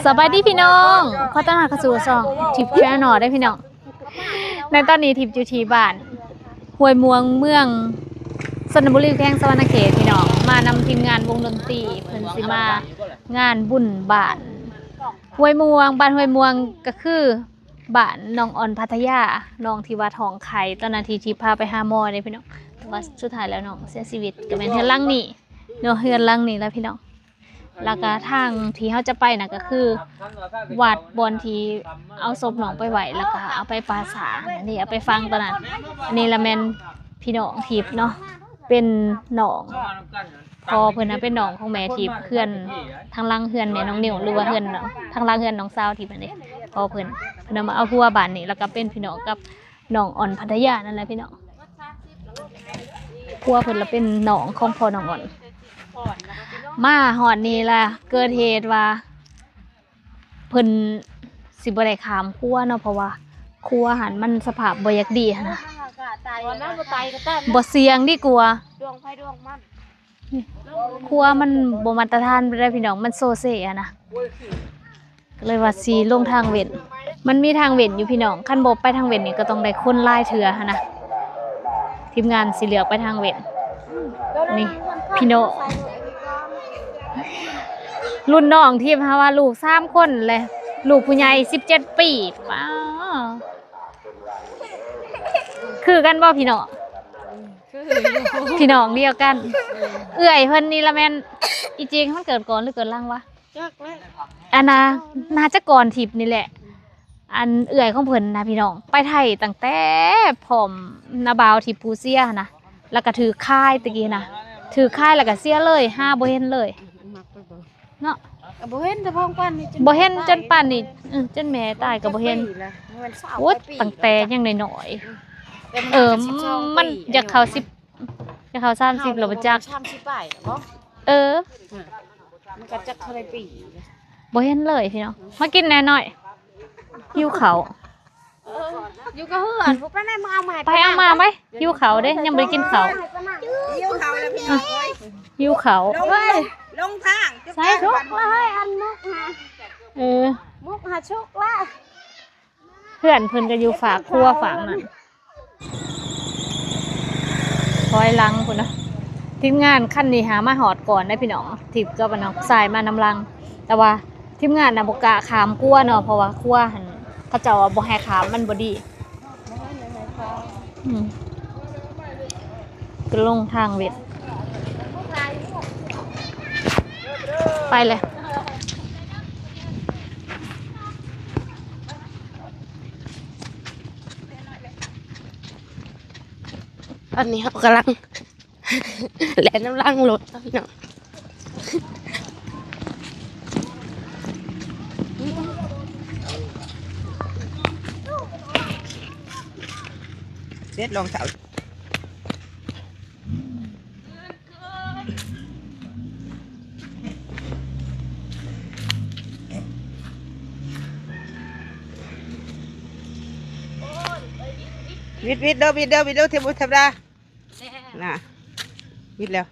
ສະບາຍດີພີ່ນ້ອງ ຂໍຕ້ອນຮັບເຂົ້າສູ່ຊ່ອງທິບແຊນແນວເດີພີ່ນ້ອງ. ໃນຕອນນີ້ທິບຢູ່ທີ່ບ້ານຫ້ວຍມ່ວງ ເມືອງຊົນນະບູລີ ແຂວງສະຫວັນນະເຂດພີ່ນ້ອງ, ມານຳທີມງານວົງດົນຕີ ເພິ່ນຊິມາງານບຸນບ້ານຫ້ວຍມ່ວງ. ບ້ານຫ້ວຍມ່ວງກໍຄື ບ້ານໜອງອ່ອນພັດທະຍາ ນ້ອງທີ່ວ່າທ້ອງໄຂ່ ຕອນນັ້ນທີ່ ທີ່ພາໄປຫາໝໍເດ້ພີ່ນ້ອງ. ແຕ່ວ່າສຸດທ້າຍແລ້ວນ້ອງເສຍຊີວິດ ກໍແມ່ນເຮືອນຫຼັງນີ້ເນາະ, ເຮືອນຫຼັງນີ້ແຫຼະພີ່ນ້ອງ. ແລ້ວກໍທາງທີ່ເຮົາຈະໄປນະ ກໍຄືວັດບ່ອນທີ່ເອົາສົບນ້ອງໄປໄວ້ ແລ້ວກໍເອົາໄປປ່າຊ້າງ ອັນນີ້ເອົາໄປຝັງຕອນນັ້ນ. ອັນນີ້ລະແມ່ນພີ່ນ້ອງທິບເນາະ ເປັນນ້ອງ ພໍ່ເພິ່ນນະເປັນນ້ອງຂອງແມ່ທິບ ເຮືອນທາງຫຼັງເຮືອນແມ່ນ້ອງນິວ ຫຼືວ່າເຮືອນທາງຫຼັງເຮືອນນ້ອງສາວທິບຫັ້ນເດ້. ພໍ່ເພິ່ນ ເພິ່ນນະມາເອົາຜົວບ້ານນີ້ ແລ້ວກໍເປັນພີ່ນ້ອງກັບນ້ອງອ່ອນພັດທະຍານັ້ນແຫຼະພີ່ນ້ອງ. ຜົວເພິ່ນລະເປັນນ້ອງຂອງພໍ່ນ້ອງອ່ອນ. ມາຮອດນີ້ລະເກີດເຫດວ່າ ເພິ່ນຊິບໍ່ໄດ້ຂ້າມຂົວເນາະ ເພາະວ່າຂົວຫັ້ນມັນສະພາບບໍ່ຢາກດີຫັ້ນນະ. ບໍ່ສ່ຽງດີກວ່າ ດວງໃຜດວງມັນ. ຂົວມັນບໍ່ມາດຕະຖານປານໃດພີ່ນ້ອງ, ມັນໂຊເຊຫັ້ນນະ. ກໍເລີຍວ່າຊິລົງທາງເວັ້ນ, ມັນມີທາງເວັ້ນຢູ່ພີ່ນ້ອງ, ຄັນບໍ່ໄປທາງເວັ້ນນີ້ກໍຕ້ອງໄດ້ຄົນຫຼາຍເທື່ອຫັ້ນນະ. ທີມງານຊິເລືອກໄປທາງເວັ້ນ. ນີ້ພີ່ນ້ອງ ລຸ້ນນ້ອງທີມເຮົາວ່າລູກສາມຄົນແຫຼະ, ລູກຜູ້ໃຫຍ່ສິບເຈັດປີ. ປ້າ ຄືກັນບໍ່ພີ່ນ້ອງ? ຄືຢູ່ ພີ່ນ້ອງດຽວກັນ. ເອີ ເອື້ອຍເພິ່ນນີ້ລະແມ່ນ ອີຈິງມັນເກີດກ່ອນຫຼືເກີດຫຼັງວະ? ຈັກແຫຼະ ອັນນະ ໜ້າຈະກ່ອນທິບນີ້ແຫຼະ. ອັນເອື້ອຍຂອງເພິ່ນນະພີ່ນ້ອງ ໄປໄທຕັ້ງແຕ່ພ້ອມນ້າບ່າວທີ່ຜູ້ເສຍຫັ້ນນະ, ແລ້ວກໍຖືກຂາຍຕະກີ້ນະ, ຖືກຂາຍແລ້ວກໍເສຍເລີຍ ຫາບໍ່ເຫັນເລີຍ ມັກໄປບໍ່ ເນາະ. ກໍບໍ່ເຫັນແຕ່ພອງປານນີ້ ບໍ່ເຫັນຈົນປານນີ້. ເອີ ຈົນແມ່ຕາຍກໍບໍ່ເຫັນ. ໂອ້ຍ ຕັ້ງແຕ່ຍັງນ້ອຍໆ. ເອີ ມັນຢາກເຂົ້າສິບ ຢາກເຂົ້າສາມສິບແລ້ວບໍ່ຈັກ ສາມສິບປາຍແລ້ວບໍ່? ເອີ ມັນກໍຈັກເທົ່າໃດປີ ບໍ່ເຫັນເລີຍພີ່ນ້ອງ. ມາກິນແດ່ນ້ອຍ ຫິວເຂົ້າ. ເອີ ຢູ່ກັບເຮືອນ ບໍ່ໄປໄດ້ ມາເອົາມາໃຫ້ ໄປເອົາມາໄວ້. ຫິວເຂົ້າເດ້ ຍັງບໍ່ໄດ້ກິນເຂົ້າ. ຫິວເຂົ້າແລ້ວພີ່ນ້ອງເອີຍ ຫິວເຂົ້າ. ລົງ ເຮີ້ຍ ລົງທາງ ໃສ່ທຸກລະເຮີ້ຍ ອັນມຸກຫາ ເອີ ມຸກຫາສຸກລະ. ເພື່ອນເພິ່ນກໍຢູ່ຟາກຂົວຟາກນັ້ນ ຖອຍຫຼັງພຸ້ນນະ. ທີມງານຄັນນີ້ຫາມາຮອດກ່ອນເດ້ພີ່ນ້ອງ, ທິບກັບອັນນ້ອງຊາຍມານຳຫຼັງ. ແຕ່ວ່າທີມງານນະບໍ່ກ້າຂ້າມຂົວເນາະ ເພາະວ່າຂົວຫັ້ນເຂົາເຈົ້າວ່າບໍ່ໃຫ້ຂ້າມ ມັນບໍ່ດີ. ອືມ ກໍລົງທາງເວັດ ໄປເລີຍ. ຕອນນີ້ເຮົາກຳລັງແລ່ນນຳຫຼັງລົດເນາະພີ່ນ້ອງ. ເສັດລອງເທົ້າ. ວິດ ວິດເດີ ວິດເດີ ວິດເດີ ເທບ ເທບດາ ນະ ວິດແລ້ວ.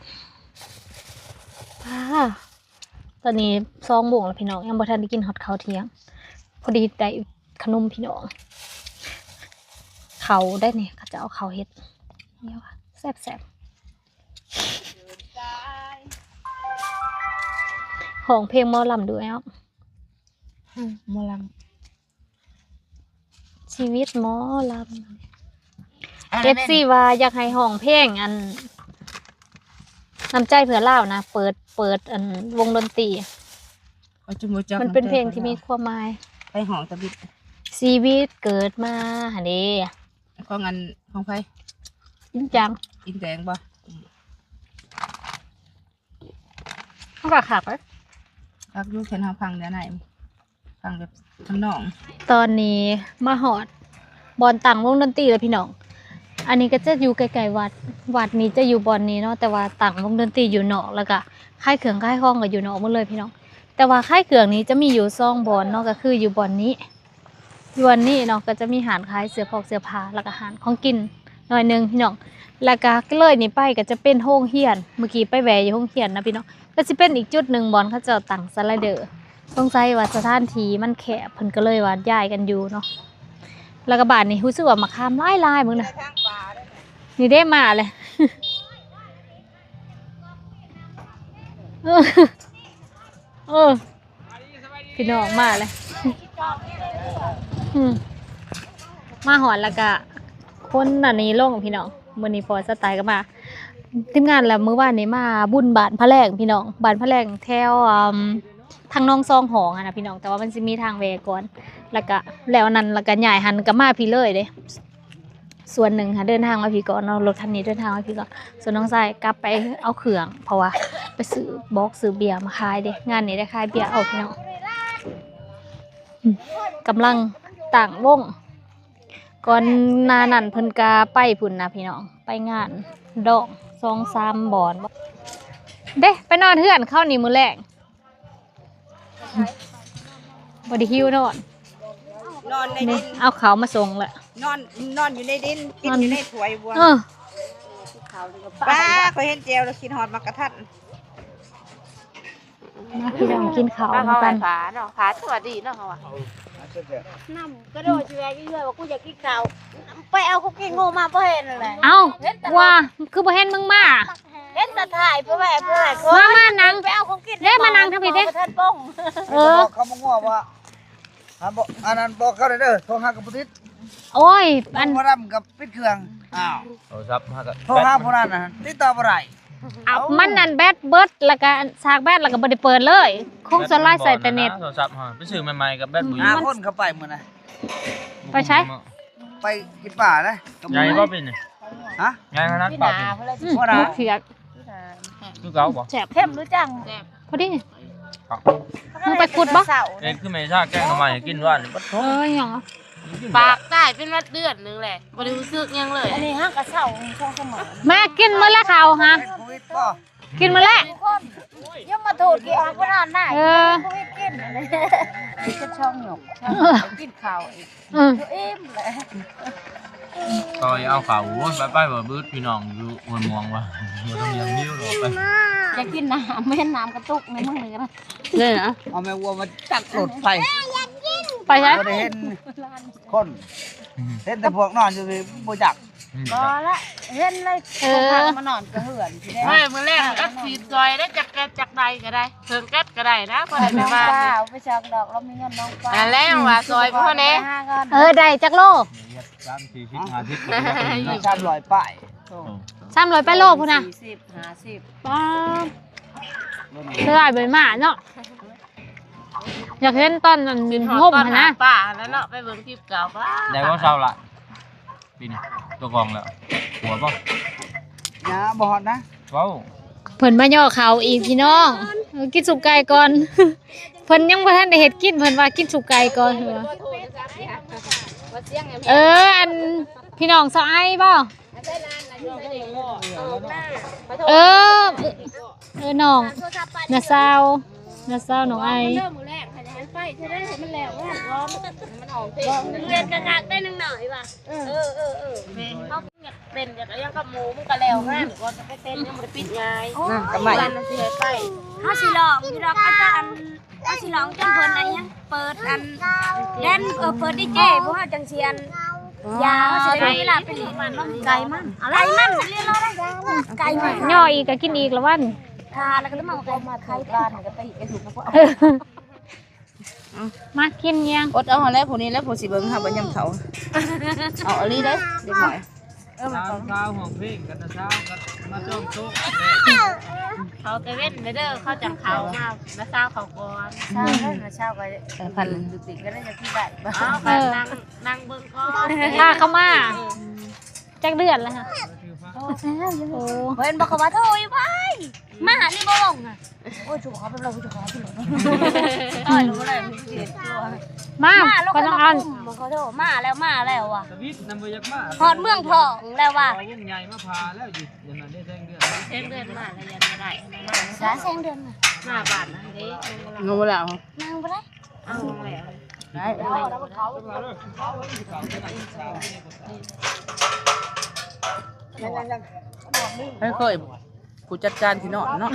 ອ້າ ຕອນນີ້ສອງໂມງແລ້ວພີ່ນ້ອງ ຍັງບໍ່ທັນໄດ້ກິນຮອດເຂົ້າທ່ຽງ. ພໍດີໄດ້ຂະໜົມພີ່ນ້ອງ ເຂົ້າໄດ້ນີ້ ເຂົາເຈົ້າເອົາເຂົ້າເຮັດ ແຊບໆ. ຮ້ອງເພງໝໍລຳດູແອວ. ອືມ ໝໍລຳ ຊີວິດໝໍລຳ. ເອັຟຊີວ່າຢາກໃຫ້ຮ້ອງເພງອັນ ນ້ຳໃຈເພື່ອລາວນະ ເປີດ ເປີດອັນວົງດົນຕີ. ຂ້ອຍຈະບໍ່ຈັກ ມັນເປັນເພງທີ່ມີຄວາມໝາຍ. ໄປຮ້ອງຕະບິດ ຊີວິດເກີດມາຫັ້ນເດ້. ຂອງອັນ ຂອງໃຜ? ອິນຈັງ ອິນແດງບໍ່? ມັນກໍຄັກເດ້ ຄັກຢູ່ ຄັນເຮົາຟັງແນວໃດ ຟັງແບບທຳນອງ. ຕອນນີ້ມາຮອດບ່ອນຕັ້ງວົງດົນຕີແລ້ວພີ່ນ້ອງ. ອັນນີ້ກໍຈະຢູ່ໃກ້ໆວັດ ວັດນີ້ຈະຢູ່ບ່ອນນີ້ເນາະ ແຕ່ວ່າຕັ້ງວົງດົນຕີຢູ່ນອກ ແລ້ວກໍຂາຍເຄື່ອງຂາຍຂອງກໍຢູ່ນອກໝົດເລີຍພີ່ນ້ອງ. ແຕ່ວ່າຂາຍເຄື່ອງນີ້ຈະມີຢູ່ສອງບ່ອນເນາະ ກໍຄືຢູ່ບ່ອນນີ້ ຢູ່ອັນນີ້ເນາະ ກໍຈະມີຮ້ານຂາຍເສື້ອຜອກເສື້ອຜ້າ ແລ້ວກໍຮ້ານຂອງກິນໜ້ອຍໜຶ່ງພີ່ນ້ອງ. ແລ້ວກໍເລີຍນີ້ໄປກໍຈະເປັນໂຮງຮຽນ ເມື່ອກີ້ໄປແວ່ຢູ່ໂຮງຮຽນນະພີ່ນ້ອງ. ກໍຊິເປັນອີກຈຸດໜຶ່ງບ່ອນເຂົາເຈົ້າຕັ້ງສະໄລເດີ ສົງໄສວ່າສະຖານທີ່ມັນແຄບ ເພິ່ນກໍເລີຍວ່າຍ້າຍກັນຢູ່ເນາະ. ແລ້ວກໍບາດນີ້ຮູ້ສຶກວ່າໝາກຂາມຫຼາຍໆ ເບິ່ງນະ ນີ້ເດ້ມາແລ້ວ ເອີ ເອີ ພີ່ນ້ອງມາແລ້ວ ອືມ ມາຮອດແລ້ວກະຄົນອັນນີ້ລົງພີ່ນ້ອງ. ມື້ນີ້ພໍ່ສະຕາຍກໍມາ ທີມງານລະ ມື້ວານນີ້ມາບຸນບ້ານພະແລງພີ່ນ້ອງ ບ້ານພະແລງແຖວ ອາ ທາງໜອງສອງຫ້ອງຫັ້ນນະພີ່ນ້ອງ ແຕ່ວ່າມັນຊິມີທາງແວ່ກ່ອນ ແລ້ວກະແລ້ວນັ້ນ ແລ້ວກະຍ້າຍຫັ້ນກະມາພີ້ເລີຍເດ້. ສ່ວນໜຶ່ງຫາເດີນທາງມາພີ້ກ່ອນເນາະ ລົດຄັນນີ້ເດີນທາງມາພີ້ກ່ອນ ສ່ວນນ້ອງຊາຍກັບໄປເອົາເຄື່ອງ ເພາະວ່າໄປຊື້ບອກຊື້ເບຍມາຂາຍເດ້. ງານນີ້ໄດ້ຂາຍເບຍເອົາພີ່ນ້ອງ ອືມ ກຳລັງຕັ້ງວົງ ກ່ອນໜ້ານັ້ນເພິ່ນກະໄປພຸ້ນນະພີ່ນ້ອງ ໄປງານດອງສອງສາມບ່ອນເດ້ ໄປນອນເຮືອນເຂົານີ້ມື້ແລງ. ບໍ່ໄດ້ຫິວນອນ ນອນໃນດິນ ເອົາເຂົ້າມາສົ່ງແຫຼະ ນອນ ນອນຢູ່ໃນດິນ ກິນຢູ່ໃນຖ້ວຍບົວ ເອີ ປ້າ ຂ້ອຍເຫັນແຈ່ວແລ້ວຄິດຮອດໝາກກະທັນ. ມາພີ່ນ້ອງກິນເຂົ້ານຳກັນ ພາເນາະ ພາສະຫວັດດີເນາະ ເຮົາວ່າ ນ້ຳກະໂດດຊິແວະກິນເຮືອນວ່າ ກູຢາກກິນເຂົ້າ ໄປເອົາຄຸກກີ້ງູມາບໍ່ເຫັນແຫຼະ ເອົ້າ ວ່າຄືບໍ່ເຫັນມຶງມາ ເຫັນແຕ່ຖ່າຍ ເພື່ອໄວ້ ເພື່ອໄວ້ ມາ ມານັ່ງ ໄປເອົາຂອງກິນ ເດ້ ມານັ່ງທາງພີ້ເດ້ ບໍ່ທັນປ້ອງ ເອີ ບອກເຂົາມາງົວວ່າ ຫາບໍ່ ອັນນັ້ນບອກເຂົາໄດ້ເດີ ໂທຫາກໍບໍ່ຕິດ ໂອ້ຍ ອັນ ບໍ່ດຳກັບປິດເຄື່ອງ ອ້າວ ໂທລະສັບຫາກໍ ໂທຫາຜູ້ນັ້ນນະ ຕິດຕໍ່ບໍ່ໄດ້ ເອົ້າ ມັນອັນແບັດເບິດ ແລ້ວກໍຊາກແບັດ ແລ້ວກໍບໍ່ໄດ້ເປີດເລີຍ ຄົງສ່ວນຫຼາຍໃສ່ແຕ່ເນັດ ໂທລະສັບຫາ ໄປຊື້ໃໝ່ໆ ກໍແບັດບໍ່ຢູ່ ຫາຄົນເຂົ້າໄປມື້ນະ ໄປໃສ? ໄປກິນປານະ ໃຫຍ່ບໍ່ປີນີ້? ຮະ? ໃຫຍ່ຂະໜາດປາປີນີ້ ອືມ ບໍ່ໄດ້ ເຂືອກ ຄືເກົ່າບໍ່? ແຊບ ເຄັມຫຼືຈັ່ງ? ພໍດີ ມຶງໄປຂຸດບໍ່? ເຮັດຄືແມ່ຊາແກງໜໍ່ໄມ້ໃຫ້ກິນວານນີ້ ປະໂທ້ ເອີຍ ຫຍັງ? ປາກຕາຍເປັນຫວັດເດືອນໜຶ່ງແຫຼະ ບໍ່ໄດ້ຮູ້ສຶກຫຍັງເລີຍ ອັນນີ້ຫາກະເຊົາ ສອງສາມມື້ ແມ່ກິນມື້ລະເຂົ້າຫາ ເປັນໂຄວິດບໍ່? ກິນມາແລ້ວ ທຸກຄົນ ຍົມມະທູດກິນອອກບໍ່ນອນໄດ້ ເອີ ໂຄວິດກິນ ກິນສອງຫຍົກ ກິນເຂົ້າອີກ ອືມ ອີ່ມແຫຼະ ຕໍ່ເອົາເຂົ້າ ໂອ້ຍ ໄປໆ ບໍ່ບຶດ ພີ່ນ້ອງຢູ່ຫ້ວຍມ່ວງວ່າ ບໍ່ຕ້ອງຍັງຫິວດອກ ໄປ ຢາກກິນນ້ຳ ແມ່ນນ້ຳກະຕຸກໃນມື້ນີ້ກໍໄດ້ ເດ້ນະ ເອົາແມ່ວັວມາຈັກລົດໄຟ ໄປໃສ? ບໍ່ໄດ້ເຫັນຄົນ ເຫັນແຕ່ພວກນອນຢູ່ນີ້ ບໍ່ຈັກ ອືມ ບໍ່ລະ ເຫັນເລີຍ ເອີ ມານອນກະເຮືອນຊິໄດ້ ເຮີ້ຍ ມື້ແລງກັບສີດຊ່ອຍໄດ້ ຈັກແກັດຈັກໃດກໍໄດ້ ເຖິງແກັດກໍໄດ້ນະ ພໍໄດ້ໄປວ່າ ເອົາໄປຊ່າງດອກ ລາວມີເງິນນ້ອງປ້າ ອັນແລ້ວວ່າຊ່ອຍພໍ່ແດ່ ເອີ ໄດ້ຈັກໂລ? ສາມສີ່ສິບ ຫ້າສິບ ສາມຮ້ອຍປາຍ ໂອ້ ສາມຮ້ອຍປາຍໂລພຸ້ນນະ ສີ່ສິບ ຫ້າສິບ ປ້າ ເທື່ອໄດ້ມາເນາະ ຢາກເຫັນຕອນນັ້ນ ໂຮມຫັ້ນນະ ປ່າຫັ້ນນະເນາະ ໄປເບິ່ງຄລິບເກົ່າ ປ້າ ໄດ້ບໍ່ເຊົາລະ? ປີນີ້ຕົວກອງແລ້ວ ຫົວບໍ່? ຍາ ບໍ່ຮອດນະ ເວົ້າ ເພິ່ນມາຍໍ່ເຂົ້າອີກພີ່ນ້ອງ ເອີ ກິນຊຸບໄກ່ກ່ອນ ເພິ່ນຍັງບໍ່ທັນໄດ້ເຮັດກິນ ເພິ່ນວ່າກິນຊຸບໄກ່ກ່ອນ ເພິ່ນວ່າ ເອີ ອັນ ພີ່ນ້ອງສາວໄອບໍ່? ເອີ ເອີ ນ້ອງ ນ້າສາວ ນ້າສາວນ້ອງໄອ ເອີ ເອີ ເອີ ເອີ ເປັນ ແລ້ວກໍຍັງກັບໝູ ມັນກໍແລ້ວງານ ກ່ອນຈະໄປເຕັ້ນ ຍັງບໍ່ໄດ້ປິດງ່າຍ ນະ ກຳໄມ ເຮົາຊິລອງຢູ່ດອກ ອາຈານ ເຮົາຊິລອງຈົນເພິ່ນອັນຫຍັງ ເປີດອັນແດນ ເອີ ເປີດດີເຈ ພວກເຮົາຈັ່ງຊິອັນ ຢາ ເຮົາຊິໄດ້ມີເວລາໄປຫຼິ້ນ ໄກ່ມັນ ໄກ່ມັນ ເລີຍເນາະ ໄກ່ມັນ ຍໍອີກກໍກິນອີກລະວັນ ຖ້າແລ້ວກໍຕ້ອງເອົາໄກ່ມາໄຂ່ປານກໍໄປອີກ ມາກິນຫຍັງ ອົດເອົາຫັ້ນແຫຼະ ຜູ້ນີ້ແຫຼະຜູ້ຊິເບິ່ງຫາບໍ່ຍາມເຖົ້າ ເອົາອີ່ຫຼີເດ້ ເດັກນ້ອຍ ເອີ ຊາວ ຊາວຮ້ອງເພງກັນນະ ຊາວກັນມາຈ້ອງໂຊະ ເຂົາແຕ່ເວັນເດີ ເຂົາຈັ່ງເຂົ້າມາ ລະຊາວເຂົ້າກ່ອນ ຊາວເດີ ລະຊາວກໍ ເອີ ພັນ ຢູ່ຕິກກໍໄດ້ຈະທີ່ໄດ້ ເອົາ ເອີ ນັ່ງ ນັ່ງເບິ່ງກ່ອນ ພາເຂົາມາ ເອີ ຈັກເດືອນລະຫະ ໂອ້ ເຫັນບໍ່ ເຂົາວ່າໂທຢູ່ໄປ ມາຫານີ້ບໍ່ລົງຫະ ໂອ້ຍ ຈຸກເຂົາໄປເລີຍ ຈຸກເຂົາໄປເລີຍ ຕ່ອຍລົງເລີຍ ມາ ມາ ຂ້ອຍຕ້ອງອັນ ມາ ເຂົາໂທມາແລ້ວ ມາແລ້ວວ່າ ສະວິດນຳບໍ່ຢາກມາ ຮອດເມືອງທອງແລ້ວວ່າ ເອົາວົງໃຫຍ່ມາຜ່າແລ້ວ ຢູ່ອັນນັ້ນເດ້ ແສງເດືອນ ແສງເດືອນມາແລ້ວຍັງບໍ່ໄດ້ ສາ ແສງເດືອນມາ ມາບ້ານນັ້ນເດ້ ຍັງບໍ່ໄດ້ ນັ່ງບໍ່ໄດ້ ເອົາແລ້ວ ໄດ້ ເຄີຍ ຜູ້ຈັດການທີ່ນອນເນາະ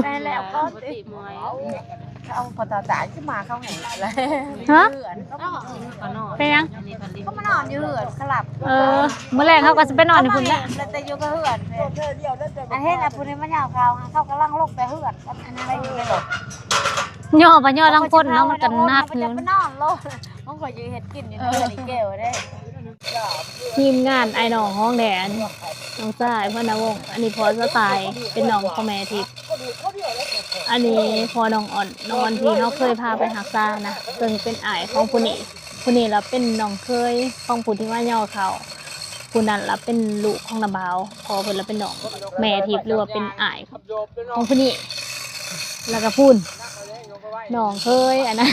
ໄປແລ້ວກໍຕິມວຍ ເອົາພໍ່ຕາຕາຍຄືໝາເຂົາແຫ້ງແລ້ວ. ຮະ? ເຮືອນ ເປັນຫຍັງ? ເຂົາມານອນຢູ່ເຮືອນ ເຂົາຫຼັບ. ເອີ ມື້ແລງເຮົາກໍຊິໄປນອນຢູ່ພຸ້ນແຫຼະ. ແລ້ວແຕ່ຢູ່ກັບເຮືອນ ອັນເຫັນອັນຜູ້ນີ້ມາຫຍໍ້ເຂົາ ເຂົາກຳລັງລົງແຕ່ເຮືອນ ອັນນັ້ນໄປຢູ່ໃນລົດ. ຫຍໍ້ໄປຫຍໍ້ຫຼັງຄົນເນາະ ມັນກໍໜັກຢູ່. ໄປນອນໂລດ ມັນກໍຢູ່ເຮັດກິນຢູ່ເຮືອນອີ່ແກ້ວເດ້. ທີມງານອ້າຍນ້ອງຫ້ອງແດນ ນ້ອງຊາຍ ພັນນະວົງ. ອັນນີ້ພໍ່ສະຕາຍ ເປັນນ້ອງຂອງແມ່ທິບ. ອັນນີ້ພໍ່ນ້ອງອອນ ນ້ອງອອນທີ່ເຮົາເຄີຍພາໄປຮັກສານະ ເຊິ່ງເປັນອ້າຍຂອງຜູ້ນີ້. ຜູ້ນີ້ລະເປັນນ້ອງເຂີຍຂອງຜູ້ທີ່ມາຫຍໍ້ເຂົາ. ຜູ້ນັ້ນລະເປັນລູກຂອງນ້າບ່າວ ພໍ່ເພິ່ນລະເປັນນ້ອງແມ່ທິບ ຫຼືວ່າເປັນອ້າຍຂອງຜູ້ນີ້. ແລ້ວກໍພຸ້ນ ນ້ອງເຂີຍ ອັນນັ້ນ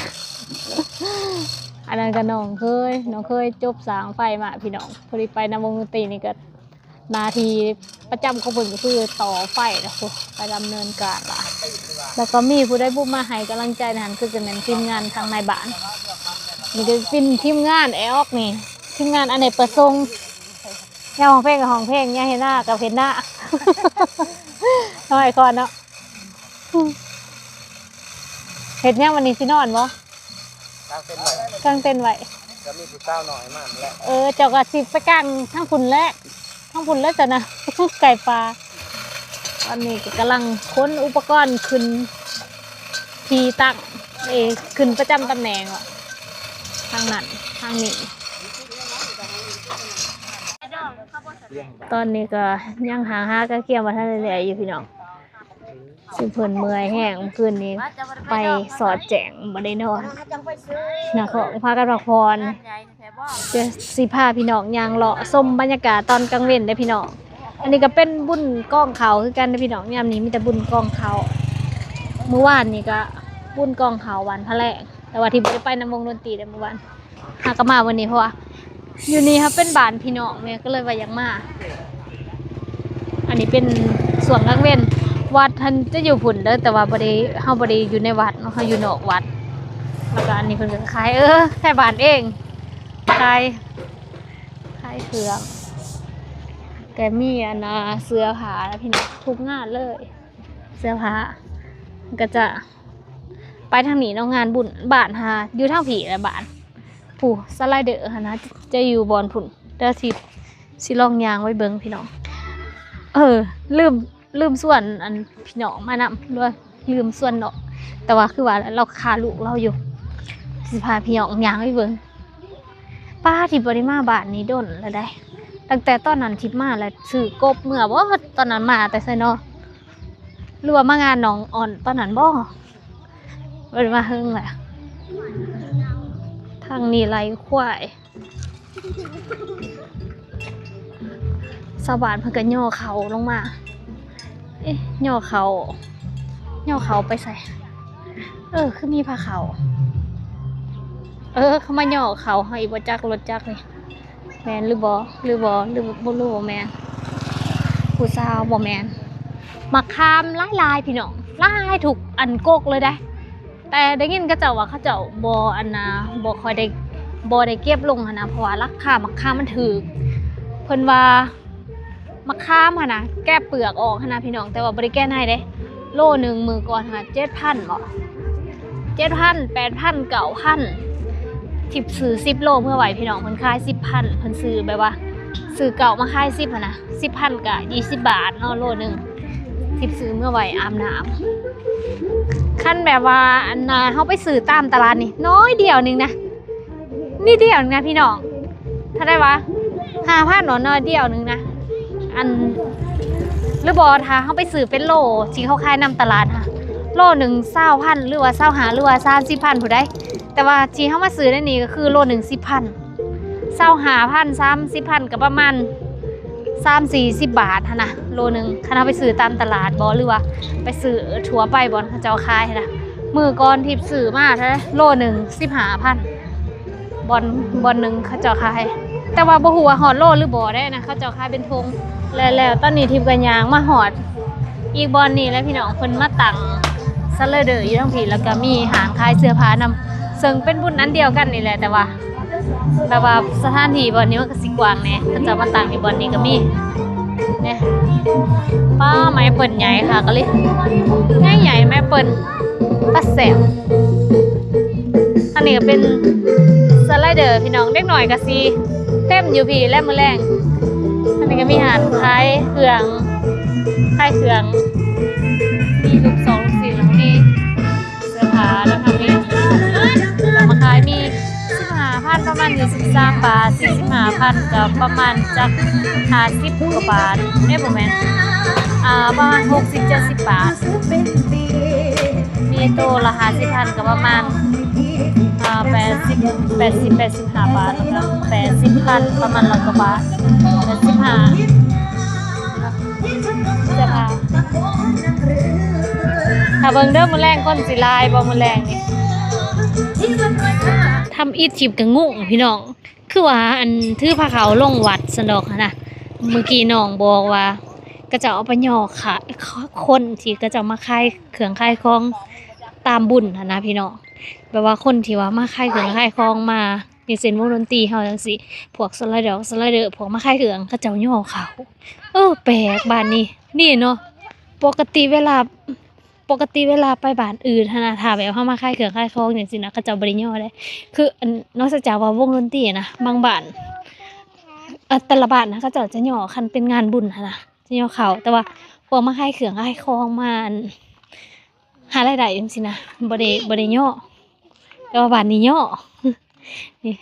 ອັນນັ້ນກໍນ້ອງເຂີຍ ນ້ອງເຂີຍຈົບຊ່າງໄຟມາພີ່ນ້ອງ. ພໍດີໄປນຳວົງດົນຕີນີ້ກໍ ໜ້າທີ່ປະຈຳຂອງເພິ່ນກໍຄືຕໍ່ໄຟນະ ໄປດຳເນີນການລະ. ແລ້ວກໍມີຜູ້ໃດບຸມາໃຫ້ກຳລັງໃຈນັ້ນ ຄືຈະແມ່ນທີມງານທາງນາຍບ້ານ. ນີ້ກໍເປັນທີມງານແອອອກນີ້ ທີມງານອະເນກປະສົງ. ຍາມຮ້ອງເພງກໍຮ້ອງເພງ ຍາມເຮັດນາກໍເຮັດນາ ນ້ອຍກ່ອນເນາະ. ເຮັດຫຍັງວັນນີ້ ຊິນອນບໍ່? ກາງເຕັນໄວ້ ກາງເຕັນໄວ້ ກໍມີຜູ້ສາວນ້ອຍມາແຫຼະ. ເອີ ເຈົ້າກໍຊິໄປກາງທາງພຸ້ນແຫຼະ ທາງພຸ້ນແຫຼະຊັ້ນນະ ໄກປາ. ຕອນນີ້ກໍກຳລັງຂົນອຸປະກອນຂຶ້ນທີ່ຕັ້ງ ເອີ ຂຶ້ນປະຈຳຕຳແໜ່ງ ທາງນັ້ນທາງນີ້. ຕອນນີ້ກໍຍັງຫາ ຫາກະກຽມບໍ່ທັນໄດ້ແລ້ວຢູ່ພີ່ນ້ອງ. ຊຸມເພິ່ນເມື່ອຍແຮງ ມື້ຄືນນີ້ໄປສອດແຈ້ງ ບໍ່ໄດ້ນອນນະ ເຂົາພາກັນພັກຜ່ອນ. ຈະຊິພາພີ່ນ້ອງຍ່າງເລາະຊົມບັນຍາກາດຕອນກາງເວັນເດ້ພີ່ນ້ອງ. ອັນນີ້ກໍເປັນບຸນກອງເຂົ້າຄືກັນເດ້ພີ່ນ້ອງ. ຍາມນີ້ມີແຕ່ບຸນກອງເຂົ້າ. ມື້ວານນີ້ກໍບຸນກອງເຂົ້າວັນພະແລງ ແຕ່ວ່າທີ່ບໍ່ໄດ້ໄປນຳວົງດົນຕີເດ້ມື້ວານ. ຫາກໍມາມື້ນີ້ ເພາະວ່າຢູ່ນີ້ເຮົາເປັນບ້ານພີ່ນ້ອງແມ່ ກໍເລີຍວ່າຢາກມາ. ອັນນີ້ເປັນຊ່ວງກາງເວັນ. ວັດຫັ້ນຈະຢູ່ພຸ້ນເດີ ແຕ່ວ່າບໍ່ໄດ້ ເຮົາບໍ່ໄດ້ຢູ່ໃນວັດເນາະ ເຮົາຢູ່ນອກວັດ. ແລ້ວກໍອັນນີ້ເພິ່ນກໍຂາຍ ເອີ ຂາຍບ້ານເອງ ຂາຍ ຂາຍເຄື່ອງ. ກໍມີອັນນ່າ ເສື້ອຜ້ານະພີ່ນ້ອງ ທຸກງານເລີຍ ເສື້ອຜ້າ. ກໍຈະ ໄປທາງນີ້ເນາະ ງານບຸນບ້ານຫາຢູ່ທາງພີ້ແຫຼະບ້ານ. ຜູ້ສະໄລເດີຫັ້ນນະ ຈະຢູ່ບ່ອນພຸ້ນ. ດຽວຊິ ຊິລອງຍ່າງໄປເບິ່ງພີ່ນ້ອງ. ເອີ ລືມ ລືມຊວນອັນພີ່ນ້ອງມານຳ ຫຼືວ່າລືມຊວນເນາະ. ແຕ່ວ່າຄືວ່າລາວຄາລູກລາວຢູ່ ຊິພາພີ່ນ້ອງຍ່າງໄປເບິ່ງ. ປ້າ ທິບບໍ່ໄດ້ມາບ້ານນີ້ດົນແລ້ວໃດ໋. ຕັ້ງແຕ່ຕອນນັ້ນທິບມາແລ້ວ ຊື້ກົບເມືອບໍ່? ຕອນນັ້ນມາແຕ່ໃສເນາະ? ຫຼືວ່າມາງານນ້ອງອອນຕອນນັ້ນບໍ່? ບໍ່ໄດ້ມາເຫິງແລ້ວ. ທາງນີ້ໄລ່ຄວາຍ. ຊາວບ້ານເພິ່ນກໍຍໍເຂົ້າລົງມາ. ເອະ ຍໍເຂົ້າ ຍໍເຂົ້າໄປໃສ? ເອີ ຄືມີພາເຂົ້າ. ເອີ ເຂົາມາຍໍເຂົ້າໃຫ້ ບໍ່ຈັກລົດຈັກນີ້ ແມ່ນຫຼືບໍ່ ຫຼືບໍ່ ຫຼືບໍ່ ຫຼືບໍ່ແມ່ນ ຜູ້ສາວບໍ່ແມ່ນ. ໝາກຂາມຫຼາຍໆ ພີ່ນ້ອງ ຫຼາຍທຸກອັນກົກເລີຍໃດ໋. ແຕ່ໄດ້ຍິນເຂົາເຈົ້າວ່າ ເຂົາເຈົ້າບໍ່ ອັນນ່າ ບໍ່ຄ່ອຍໄດ້ ບໍ່ໄດ້ເກັບລົງຫັ້ນນະ ເພາະວ່າລາຄາໝາກຂາມມັນຖືກ. ເພິ່ນວ່າ ໝາກຂາມຫັ້ນນະ ແກະເປືອກອອກຫັ້ນນະພີ່ນ້ອງ ແຕ່ວ່າບໍ່ໄດ້ແກະໃນເດ້. ໂລໜຶ່ງມື້ກ່ອນຫັ້ນນະ ເຈັດພັນບໍ ເຈັດພັນ ແປດພັນ ເກົ້າພັນ. ທິບຊື້ສິບໂລເມືອໄວ້ພີ່ນ້ອງ ເພິ່ນຂາຍສິບພັນ ເພິ່ນຊື້ແບບວ່າ ຊື້ເກົ້າມາຂາຍສິບຫັ້ນນະ ສິບພັນກະ ຍີ່ສິບບາດເນາະ ໂລໜຶ່ງ. ທິບຊື້ເມືອໄວ້ອາບນ້ຳ. ຄັນແບບວ່າ ອັນນ່າ ເຮົາໄປຊື້ຕາມຕະຫຼາດນີ້ ໜ້ອຍດຽວໜຶ່ງນະ ນິດດຽວໜຶ່ງນະພີ່ນ້ອງ. ເທົ່າໃດວະ ຫ້າພັນເນາະ ໜ້ອຍດຽວໜຶ່ງນະ. ອັນ ຫຼືບໍ່ ຖ້າເຮົາໄປຊື້ເປັນໂລ ທີ່ເຂົາຂາຍນຳຕະຫຼາດຫັ້ນ ໂລໜຶ່ງ ຊາວພັນ ຫຼືວ່າ ຊາວຫ້າ ຫຼືວ່າ ສາມສິບພັນ ຜູ້ໃດ. ແຕ່ວ່າທີ່ເຮົາມາຊື້ໃນນີ້ກໍຄືໂລໜຶ່ງ ສິບພັນ ຊາວຫ້າພັນ ສາມສິບພັນ ກໍປະມານ ສາມສີ່ສິບບາດຫັ້ນນະ ໂລໜຶ່ງ. ຄັນເຮົາໄປຊື້ຕາມຕະຫຼາດບໍ ຫຼືວ່າໄປຊື້ທົ່ວໄປບ່ອນເຂົາເຈົ້າຂາຍຫັ້ນນະ ມື້ກ່ອນທິບຊື້ມາເທົ່າໃດ ໂລໜຶ່ງ ສິບຫ້າພັນ ບ່ອນ ບ່ອນໜຶ່ງເຂົາເຈົ້າຂາຍ. ແຕ່ວ່າບໍ່ຮູ້ວ່າຮອດໂລຫຼືບໍ່ໄດ໋ນະ ເຂົາເຈົ້າຂາຍເປັນຖົງ. ແລ້ວ ແລ້ວຕອນນີ້ທິບກໍຍ່າງມາຮອດ ອີກບ່ອນນີ້ແຫຼະພີ່ນ້ອງ ເພິ່ນມາຕັ້ງສະໄລເດີຢູ່ທາງພີ້ ແລ້ວກໍມີຮ້ານຂາຍເສື້ອຜ້ານຳ ເຊິ່ງເປັນບຸນອັນດຽວກັນນີ້ແຫຼະ ແຕ່ວ່າ ແບບວ່າສະຖານທີ່ບ່ອນນີ້ມັນກໍຊິກວ້າງແດ່ ເຂົາເຈົ້າມາຕັ້ງຢູ່ບ່ອນນີ້ກໍມີ ນີ້ ປ້າ ໄມ້ແອບເປິ້ນໃຫຍ່ຄັກອີ່ຫຼີ ໃຫຍ່ໆ ໄມ້ແອບເປິ້ນ. ປາແຊບ. ອັນນີ້ກໍເປັນສະໄລເດີພີ່ນ້ອງ, ເດັກນ້ອຍກໍຊິເຕັມຢູ່ພີ້ແຫຼະມື້ແລງ. ອັນນີ້ກໍມີຮ້ານຂາຍເຄື່ອງ ຂາຍເຄື່ອງ ມີລູກຊອງລູກຊີ້ນ ແລ້ວກໍມີເສື້ອຜ້າ ແລ້ວກໍມີເອົາມາຂາຍ ມີ ສິບຫ້າພັນ ປະມານ ຊາວສາມບາດ, ສີ່ສິບຫ້າພັນ ກໍປະມານຈັກ ຫ້າສິບກວ່າບາດເດ້. ບໍ່ແມ່ນ ອ່າ ປະມານ ຫົກສິບ ເຈັດສິບບາດ. ມີໂຕລະ ຫ້າສິບພັນ ກໍປະມານ ອ່າ ແປດສິບ ແປດສິບ ແປດສິບຫ້າບາດ ແລ້ວກໍ ແປດສິບພັນ ປະມານ ຮ້ອຍກວ່າບາດ ແປດສິບຫ້າ. ເສື້ອຜ້າ ຖ້າເບິ່ງເດີ ມື້ແລງຄົນຊິຫຼາຍບໍ່ມື້ແລງນີ້. ທຳອິດທິບກໍງົງພີ່ນ້ອງ, ຄືວ່າອັນຖືພາເຂົ້າລົງວັດຊັ້ນດອກຫັ້ນນະ. ມື້ກີ້ນ້ອງບອກວ່າ ເຂົາເຈົ້າເອົາໄປຍໍຂາຍ ຄົນທີ່ເຂົາເຈົ້າມາຂາຍເຄື່ອງຂາຍຂອງຕາມບຸນຫັ້ນນະພີ່ນ້ອງ, ແບບວ່າຄົນທີ່ວ່າມາຂາຍເຄື່ອງຂາຍຂອງມາ ຢ່າງເຊັ່ນວົງດົນຕີເຮົາຈັ່ງຊີ້ ພວກສະໄລເດີ ສະໄລເດີ ພວກມາຂາຍເຄື່ອງ ເຂົາເຈົ້າຍໍເຂົ້າ. ເອີ ແປກບ້ານນີ້ ນີ້ເນາະ. ປົກກະຕິເວລາ ປົກກະຕິເວລາໄປບ້ານອື່ນຫັ້ນນະ ຖ້າແບບເຮົາມາຂາຍເຄື່ອງຂາຍຂອງຈັ່ງຊີ້ນະ ເຂົາເຈົ້າບໍ່ໄດ້ຍໍເດ້. ຄືອັນ ນອກຈາກວ່າວົງດົນຕີນະ ບາງບ້ານ ເອີ ແຕ່ລະບ້ານນະ ເຂົາເຈົ້າຈະຍໍ ຄັນເປັນງານບຸນຫັ້ນນະ ຈະຍໍເຂົ້າ. ແຕ່ວ່າພວກມາຂາຍເຄື່ອງຂາຍຂອງ ມາອັນ ຫາລາຍໄດ້ຈັ່ງຊີ້ນະ ບໍ່ໄດ້ ບໍ່ໄດ້ຍໍ. ແຕ່ວ່າບ້ານນີ້ຍໍ ນີ້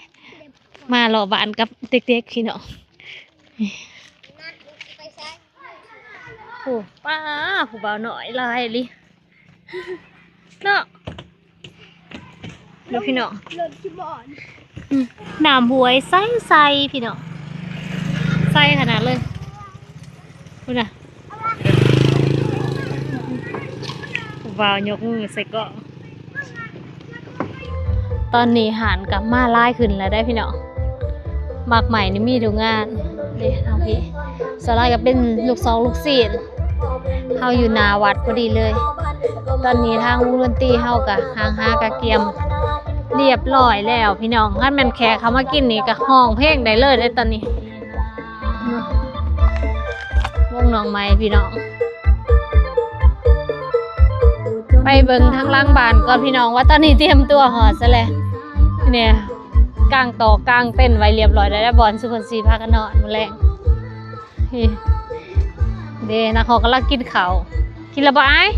ມາເລາະບ້ານກັບເດັກໆ ພີ່ນ້ອງ. ນີ້ ໂອ້ ປ້າ ຜູ້ບ່າວນ້ອຍຫຼາຍອີ່ຫຼີເນາະ. ດູພີ່ນ້ອງ ອືມ ນ້ຳຫ້ວຍໃສໆ ພີ່ນ້ອງ ໃສຂະໜາດເລີຍ. ພຸ້ນນະ ຜູ້ບ່າວຍົກມືໃສ່ກ້ອງ. ຕອນນີ້ຮ້ານກໍມາຫຼາຍຂຶ້ນແລ້ວເດ້ພີ່ນ້ອງ, ໝາກໄມ້ນີ້ມີທຸກງານເດ້. ທາງພີ້ສ່ວນຫຼາຍກໍເປັນລູກຊອງລູກຊີ້ນ. ເຮົາຢູ່ໜ້າວັດພໍດີເລີຍ. ຕອນນີ້ທາງວົງດົນຕີເຮົາກໍຫາງຫາກະກຽມລຽບຮ້ອຍແລ້ວພີ່ນ້ອງ. ຄັນແມ່ນແຂກເຂົ້າມາກິນນີ້ກໍຮ້ອງເພງໄດ້ເລີຍເດ້ຕອນນີ້. ວົງນ້ອງໃໝ່ພີ່ນ້ອງ, ໄປເບິ່ງທາງຫຼັງບ້ານກ່ອນພີ່ນ້ອງ ວ່າຕອນນີ້ຕຽມຕົວຮອດໃສແລ້ວ. ນີ້ ກາງຕອກກາງເຕັນໄວ້ລຽບຮ້ອຍແລ້ວ ບ່ອນຊຸມເພິ່ນຊິພາກັນນອນມື້ແລງ. ນີ້ເດ້ ນັກຮອກກຳລັງກິນເຂົ້າ. ກິນແລ້ວບໍ່ອ້າຍ?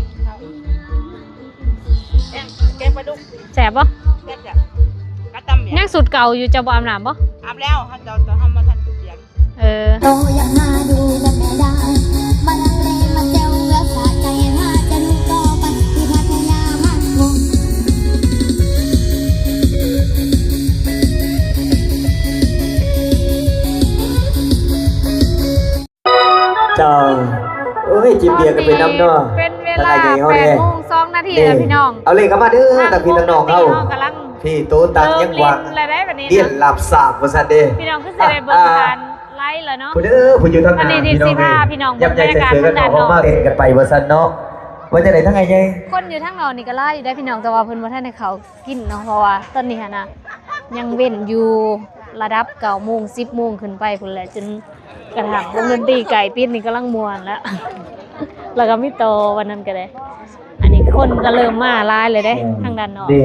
ແກງ ແກງປາດຸກ. ແຊບບໍ່? ແຊບຈ້ະ. ກັບຕຳຫຍັງ? ຍັງສູດເກົ່າຢູ່ ເຈົ້າບໍ່ອາບນ້ຳບໍ່? ອາບແລ້ວ ເຮົາ ເຈົ້າ ເຈົ້າ ເຮົາບໍ່ທັນໄປປ່ຽນ. ເອີ ໂຕຢາກມາດູກັບແມ່ດາ ມາລັນເລມາແຊວເພື່ອສະໃຈ ຫາຈະດູຕໍ່ໄປທີ່ພັດທະຍາໝັ້ນຄົງ. ເຈົ້າ ເອີຍ ຈິບເບຍກັນໄປນຳເນາະ. ເປັນເວລາແປດໂມງສອງນາທີແລ້ວພີ່ນ້ອງ. ເອົາເລີຍ ເຂົ້າມາເດີ ທາງພີ່ນ້ອງເຮົາ ກຳລັງ ພີ່ໂຕຕັກຍັງວ່າ ເລີ່ມຫຼິ້ນແລ້ວເດ້ບັດນີ້ ລຽນລາບສາກວ່າຊັ້ນເດ້. ພີ່ນ້ອງຄືຊິໄດ້ເບິ່ງຜ່ານໄລແລ້ວເນາະ. ຜູ້ເດີ ຜູ້ຢູ່ທາງໜ້າ ອັນນີ້ຊິພາພີ່ນ້ອງເບິ່ງບັນຍາກາດທາງດ້ານນອກ ເຕັ້ນກັນໄປວ່າຊັ້ນເນາະ. ວ່າຈັ່ງໃດທາງອ້າຍໃຫຍ່? ຄົນຢູ່ທາງນອກນີ້ກໍຫຼາຍຢູ່ເດ້ພີ່ນ້ອງ, ແຕ່ວ່າເພິ່ນບໍ່ທັນໄດ້ເຂົ້າ ກິນເນາະ ເພາະວ່າຕອນນີ້ຫັ້ນນະ ຍັງເວັ້ນຢູ່ລະດັບເກົ້າໂມງ ສິບໂມງຂຶ້ນໄປພຸ້ນແຫຼະ ຈົນກະທັ່ງວົງດົນຕີໃກ້ປິດນີ້ກຳລັງມ່ວນແລ້ວ ແລ້ວກໍມີຕໍ່ວັນນັ້ນກໍໄດ້. ອັນນີ້ຄົນກໍເລີ່ມມາຫຼາຍເລີຍເດ້ ເອີ ທາງດ້ານນອກ. ນີ້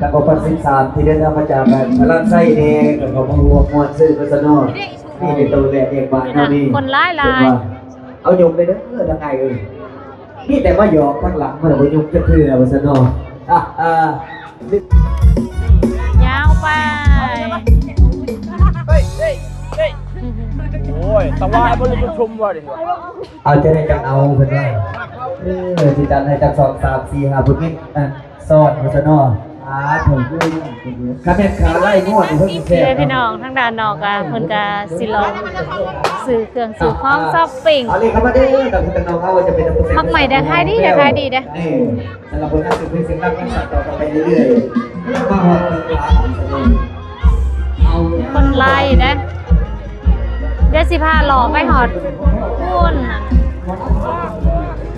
ທາງກອງພັນສິບສາມ ທີ່ເດີນທາງມາຈາກພະລານໄຊແດ່ ກໍເຂົ້າມາຮ່ວມມ່ວນຊື່ກັນຊະເນາະ. ນີ້ເປັນໂຕແລກແຍກບ້ານເຮົານີ້ ຄົນຫຼາຍໆ ເອົາຍົກໄປເດີທາງອ້າຍເອີຍ. ມີແຕ່ມາຫຍອກທາງຫຼັງ ມັນບໍ່ຍຸບຈັກເທື່ອວ່າຊັ້ນເນາະ. ອ່າ ຍາວໄປ. ໂອ້ຍ ຕະວາຍບໍ່ໄດ້ປະຊຸມວ່າເດ້. ເອົາ ຈະໄດ້ຈັກເອົາເພິ່ນວ່າ. ເອີ ຊິຈັດໃຫ້ຈັກສອງ ສາມ ສີ່ ຫ້າ ພຸ້ນນີ້ ອ່າ ຊ້ອນວ່າຊັ້ນເນາະ. ອ່າ ຖືກຢູ່. ຄັນແມ່ນຂາໄລ່ງວດນີ້ເພິ່ນຊິແຊບ. ພີ່ນ້ອງ ທາງດ້ານນອກກະເພິ່ນກະຊິລອງຊື້ເຄື່ອງຊື້ຂອງ ຊັອບປິງ. ເອົາເລີຍ ເຂົ້າມາເດີ ທາງພີ່ນ້ອງເຮົາຈະເປັນ ໝາກໄມ້ໄດ້ຂາຍດີ ໄດ້ຂາຍດີເດ້. ນີ້ ສຳລັບຜົນງານສືບເພງສຽງລຳຍັງສານຕໍ່ກັນໄປເລື້ອຍໆ ມາຮອດເຄິ່ງທາງ. ຄົນຫຼາຍຢູ່ເດ້. ດຽວຊິພາເລາະໄປຮອດພຸ້ນ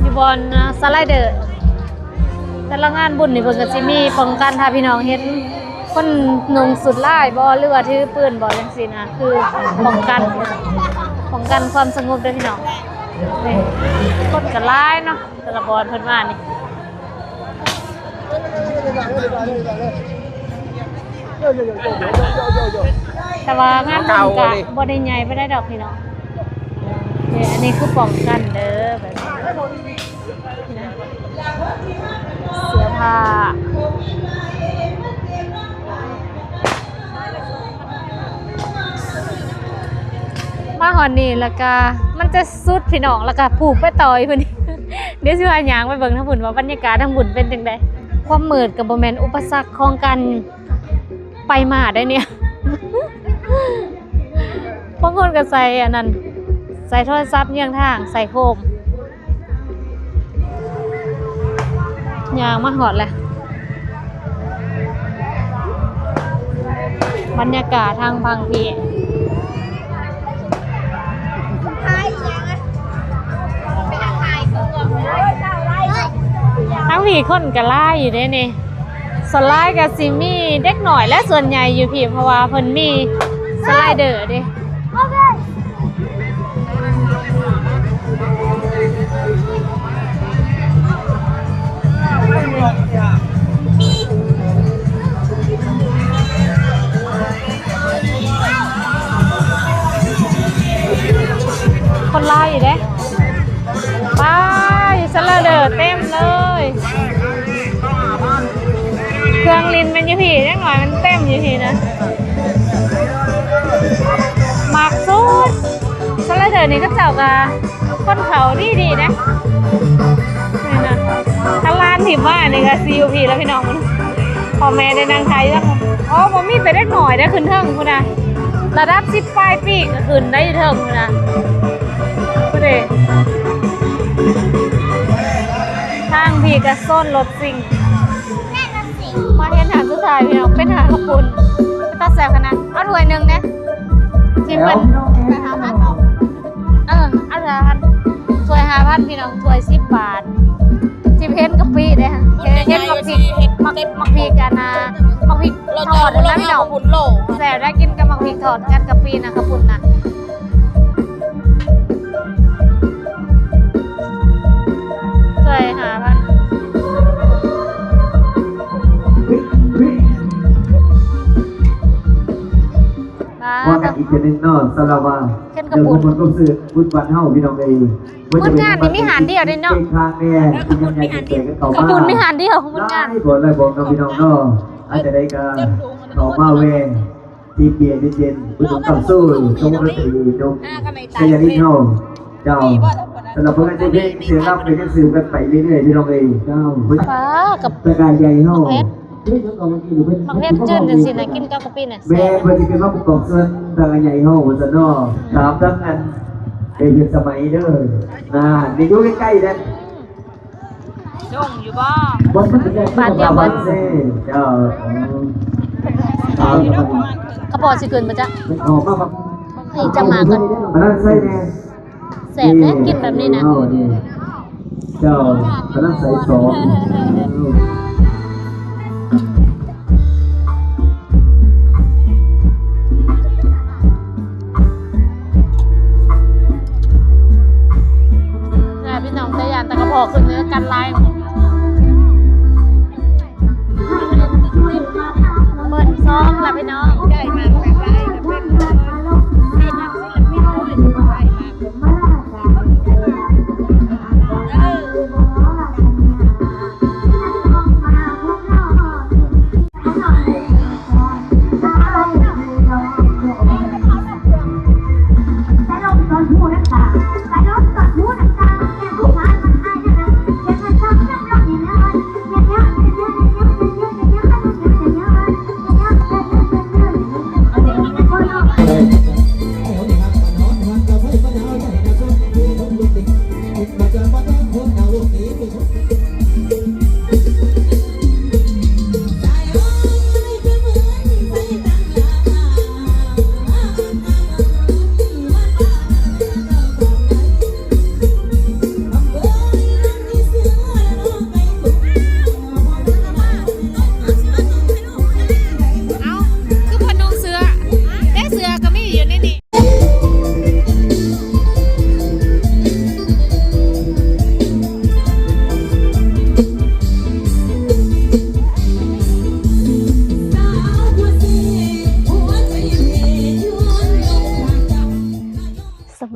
ຢູ່ບ່ອນສະໄລເດີ. ແຕ່ລະງານບຸນນີ້ເພິ່ນກໍຊິມີປ້ອງກັນ ຖ້າພີ່ນ້ອງເຫັນຄົນນຸ່ງຊຸດລາຍບໍ່ ຫຼືວ່າຖືປືນບໍ່ ຈັ່ງຊີ້ນະ ຄືປ້ອງກັນ ປ້ອງກັນຄວາມສະຫງົບເດີພີ່ນ້ອງ. ນີ້ ຄົນກໍຫຼາຍເນາະ ແຕ່ລະບ່ອນເພິ່ນມານີ້. ແຕ່ວ່າງານບຸນກະບໍ່ໄດ້ໃຫຍ່ປານໃດດອກພີ່ນ້ອງ. ນີ້ ອັນນີ້ຄືປ້ອງກັນເດີ ແບບນີ້ນະ ເສື້ອຜ້າ. ມາຮອດນີ້ແລ້ວກະມັນຈະສຸດພີ່ນ້ອງ ແລ້ວກະຜູກໄປຕໍ່ອີກພຸ້ນ. ດຽວຊິພາຍ່າງໄປເບິ່ງທາງພຸ້ນວ່າບັນຍາກາດທາງພຸ້ນເປັນຈັ່ງໃດ. ຄວາມມືດກະບໍ່ແມ່ນອຸປະສັກຂອງການໄປມາໄດ໋ນີ້. ບາງຄົນກະໃສ່ອັນນັ້ນ ໃສ່ໂທລະສັບເຍືອງທາງ ໃສ່ໂຄມ. ຍ່າງມາຮອດແລ້ວ ບັນຍາກາດທາງຝັ່ງພີ້ ທາງພີ້ຄົນກະຫຼາຍຢູ່ເດ້ນີ້. ສ່ວນຫຼາຍກະຊິມີເດັກນ້ອຍແຫຼະ ສ່ວນໃຫຍ່ຢູ່ພີ້ ເພາະວ່າເພິ່ນມີສະໄລເດີເດ້. ຄົນຫຼາຍຢູ່ເດ້. ໄປ ສະໄລເດີເຕັມເລີຍ. ເຄື່ອງຫຼິ້ນມັນຢູ່ພີ້ ເດັກນ້ອຍມັນເຕັມຢູ່ພີ້ນະ. ມັກສຸດ ສະໄລເດີນີ້ ເຂົາເຈົ້າກະຄົນເຂົາດີໆເດ້ ນີ້ນະ. ຄັນລານທີ່ມານີ້ກະຊິຢູ່ພີ້ແລ້ວພີ່ນ້ອງ ພໍ່ແມ່ໄດ້ນັ່ງຖ່າຍຢູ່. ອໍ ບໍ່ມີແຕ່ເດັກນ້ອຍໄດ້ຂຶ້ນເທິງພຸ້ນນະ ລະດັບສິບປາຍປີກະຂຶ້ນໄດ້ຢູ່ເທິງພຸ້ນນະ. ພຸ້ນເດ້ ທາງພີ້ກະໂຊນລົດ ສິ່ງ ມາເຮັດຫານສຸດທ້າຍພີ່ນ້ອງ ເປັນຫານເຂົ້າປຸ້ນ ເປັນຕາແຊບຂະໜາດ. ເອົາຖ້ວຍໜຶ່ງແດ່ ຊິເບິດ ເອີ ເອົາຖ້ວຍຫ້າພັນ ຖ້ວຍຫ້າພັນພີ່ນ້ອງ ຖ້ວຍສິບບາດ. ຊິເຫັນກະປິເດ້ ເຫັນໝາກພິກ ໝາກ ໝາກພິກອັນນ່າ ໝາກພິກທອດນະພີ່ນ້ອງ ແຊບໄດ໋ ກິນກັບໝາກພິກທອດກັບກະປິນະ ເຂົ້າປຸ້ນນະ. ຊ່ວຍຫາມັນ ມາ ວ່າກັນອີກເທື່ອໜຶ່ງເນາະ ສຳລັບວ່າ ເຮັດກະປຸ້ນ ເລື່ອງຂອງຄົນເຂົ້າຊື້ບຸນບ້ານເຮົາ ພີ່ນ້ອງເອີຍ ບຸນງານນີ້ມີຮ້ານດຽວເດ້ເນາະ ເປັນຫຍັງໃຫຍ່ເປັນແສນກັນເຂົ້າມາ ກະປຸ້ນມີຮ້ານດຽວ ບຸນງານ ຫຼາຍບ່ອນຫຼາຍບ່ອນເນາະ ພີ່ນ້ອງເນາະ ອາດຈະໄດ້ກະເຂົ້າມາແວ່ ຈິບເບຍເຢັນໆ ບຸນເຂົ້າສູ່ວົງດົນຕີ ນົກ ໄຊຍາລິນເຮົາ ເຈົ້າ ສຳລັບຜົນງານເພງເສຍງລຳກະຍັງສືບກັນໄປເລື້ອຍໆ ພີ່ນ້ອງເອີຍ ເຈົ້າ ປາ ກະ ຕະກາໃຫຍ່ເຮົາ ໝາກເຜັດ ໝາກເຜັດຈືນຈັ່ງຊີ້ນະ ກິນກັບກະປິນະ ແມ່ນ ເພິ່ນຊິເປັນມາປະກອບສ່ວນຕະກາໃຫຍ່ເຮົາວ່າຊັ້ນເນາະ ຕາມທັງອັນ ເປັນສະໄໝເດີ ນາ ນີ້ຢູ່ໃກ້ໆເດ້. ສົ່ງຢູ່ບໍ່? ບາດດຽວເບິດ ເຈົ້າ ກະພໍຊິຂຶ້ນບໍ່ຈັກ ນີ້ຈະມາກັນ ອັນນັ້ນໃສ່ແດ່ ແຊບເດ້ ກິນແບບນີ້ນະ ເຈົ້າ ອັນນັ້ນໃສ່ສອງ ແລ້ວພີ່ນ້ອງ ແຕ່ຢ້ານແຕ່ກະເພາະຂຶ້ນເນີ ກັນຫຼາຍ ໝື່ນສອງລະພີ່ນ້ອງ ໄດ້ມາແບບຫຼາຍກະເປັນ ໃຫ້ນັກສິລະປິນເລີຍ ໄດ້ມາແບບ ເອີ.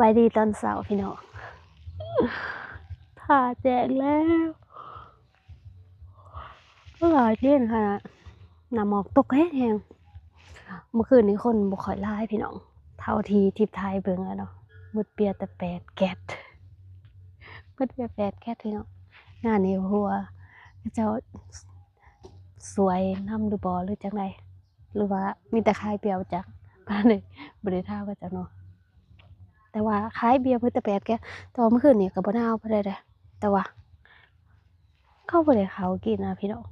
ບາຍດີຕອນເຊົ້າພີ່ນ້ອງ ຟ້າແຈ້ງແລ້ວ ເອີ ເຢັນຂະໜາດ ນ້ຳໝອກຕົກແຮງໆ. ມື້ຄືນນີ້ຄົນບໍ່ຄ່ອຍຫຼາຍພີ່ນ້ອງ ເທົ່າທີ່ທິບຖ່າຍເບິ່ງແລ້ວເນາະ ໝົດເບຍແຕ່ແປດແກັດ ໝົດເບຍແປດແກັດພີ່ນ້ອງ. ງານນີ້ບໍ່ຮູ້ວ່າເຂົາເຈົ້າສວຍນຳຫຼືບໍ່ ຫຼືຈັ່ງໃດ ຫຼືວ່າມີແຕ່ຂາຍເບຍບໍ່ຈັກ ກໍເລີຍບໍ່ໄດ້ຖາມເຂົາເຈົ້າເນາະ. ແຕ່ວ່າຂາຍເບຍເບິດແຕ່ແປດແກັດ ແຕ່ວ່າມື້ຄືນນີ້ກໍບໍ່ໜາວປານໃດເດ້ ແຕ່ວ່າເຂົາບໍ່ໄດ້ເຂົ້າກິນນະພີ່ນ້ອງ.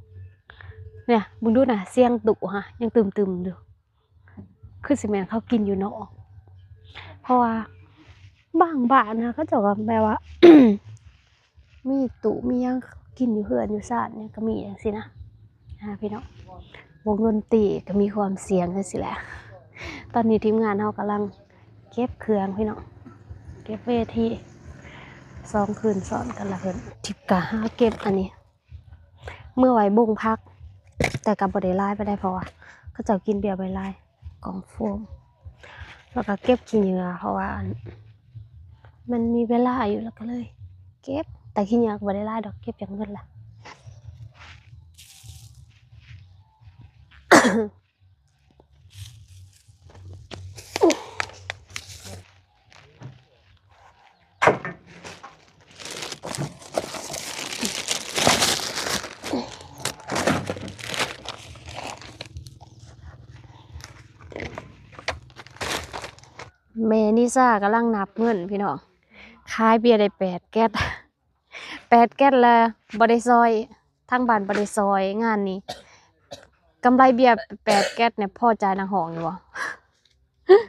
ເບິ່ງດູນະ ສຽງຕູ້ຫະ ຍັງຕຶມໆຢູ່ ຄືຊິແມ່ນເຂົາກິນຢູ່ນອກ ເພາະວ່າບາງບ້ານນະ ເຂົາເຈົ້າກໍແບບວ່າ ມີຕູ້ມີຫຍັງກິນຢູ່ເຮືອນຢູ່ຊານຫຍັງກໍມີຈັ່ງຊີ້ນະ ອ່າ ພີ່ນ້ອງ. ວົງດົນຕີກໍມີຄວາມສ່ຽງຈັ່ງຊີ້ແຫຼະ. ຕອນນີ້ທີມງານເຮົາກຳລັງເກັບເຄື່ອງພີ່ນ້ອງ ເກັບເວທີ ສອງຄືນຊ້ອນກັນລະເພິ່ນ ທິບກະຫາເກັບອັນນີ້ ເມືອໄວ້ບົງຜັກ ແຕ່ກໍບໍ່ໄດ້ຫຼາຍປານໃດ ເພາະວ່າເຂົາເຈົ້າກິນເບຍບໍ່ຫຼາຍ ກອງໂຟມ ແລ້ວກໍເກັບຂີ້ເຫຍື້ອ ເພາະວ່າອັນ ມັນມີເວລາຢູ່ ແລ້ວກໍເລີຍເກັບ ແຕ່ຂີ້ເຫຍື້ອກໍບໍ່ໄດ້ຫຼາຍດອກ ເກັບຈັ່ງໝົດລະ. ແມ່ນິຊາກຳລັງນັບເງິນພີ່ນ້ອງ ຂາຍເບຍໄດ້ແປດແກັດ ແປດແກັດລະບໍ່ໄດ້ຊ່ອຍ ທາງບ້ານບໍ່ໄດ້ຊ່ອຍ ງານນີ້ກຳໄລເບຍແປດແກັດນີ້ ພໍຈ່າຍນັກຮ້ອງຢູ່ບໍ່?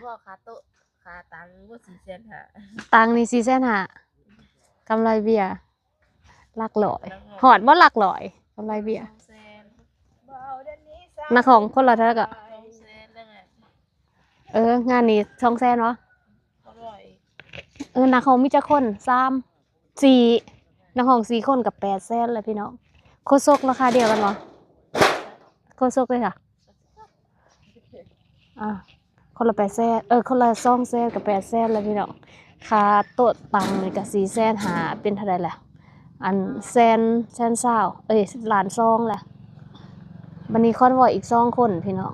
ພໍຄ່າໂຕະ ຄ່າຕັ່ງບໍ່ ສີ່ແສນຫ້າ ຕັ່ງນີ້ສີ່ແສນຫ້າ ກຳໄລເບຍຫຼັກຮ້ອຍ ຮອດບໍ່ຫຼັກຮ້ອຍ ກຳໄລເບຍ ນັກຮ້ອງຄົນລະເທົ່າໃດກໍ ເອີ ງານນີ້ສອງແສນບໍ່? ເອີ ນັກຮ້ອງມີຈັກຄົນ? ສາມ ສີ່ ນັກຮ້ອງສີ່ຄົນກໍແປດແສນແລ້ວພີ່ນ້ອງ. ໂຄສົກລາຄາດຽວກັນບໍ່? ໂຄສົກເດ້ຊະ ອ່າ ຄົນລະແປດແສນ ເອີ ຄົນລະສອງແສນກໍແປດແສນແລ້ວພີ່ນ້ອງ. ຄ່າໂຕະຕັ່ງນີ້ກໍສີ່ແສນຫ້າ ເປັນເທົ່າໃດລະ? ອັນແສນ ແສນຊາວ ເອີຍ ລ້ານສອງລະ. ບັດນີ້ຄອນວອຍອີກສອງຄົນພີ່ນ້ອງ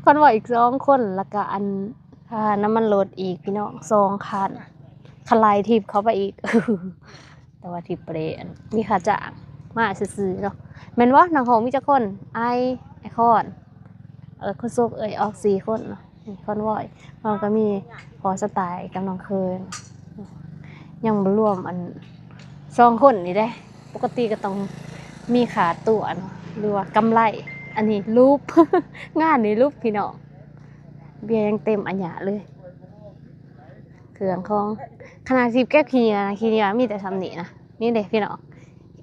ຄອນວອຍອີກສອງຄົນ ແລ້ວກະອັນ ຄ່ານ້ຳມັນລົດອີກພີ່ນ້ອງ ສອງຄັນ ຄັນໄລ່ທິບເຂົ້າໄປອີກ ແຕ່ວ່າທິບບໍ່ໄດ້ອັນ ມີຄ່າຈ້າງມາຊື່ໆເນາະ ແມ່ນບໍ່? ນັກຮ້ອງມີຈັກຄົນ? ໄອ ໄອຄອນ ເອີ ໂຄສົກ ເອີຍ ອອກ ສີ່ຄົນເນາະ. ນີ້ຄອນວອຍ ເຮົາກໍມີພໍ່ສະຕາຍກັບນ້ອງເຄີຍ ຍັງບໍ່ລວມອັນສອງຄົນນີ້ເດ້. ປົກກະຕິກໍຕ້ອງມີຄ່າຕົວະເນາະ ຫຼືວ່າກຳໄລ. ອັນນີ້ຫຼຸບ ງານນີ້ຫຼຸບພີ່ນ້ອງ ເບຍຍັງເຕັມອາຍະເລີຍ ເຄື່ອງຂອງ. ຂະໜາດທີ່ເກັບຂີ້ເຫຍື້ອ ຂີ້ເຫຍື້ອມີແຕ່ຊ່ຳນີ້ນະ ນີ້ເດ້ພີ່ນ້ອງ.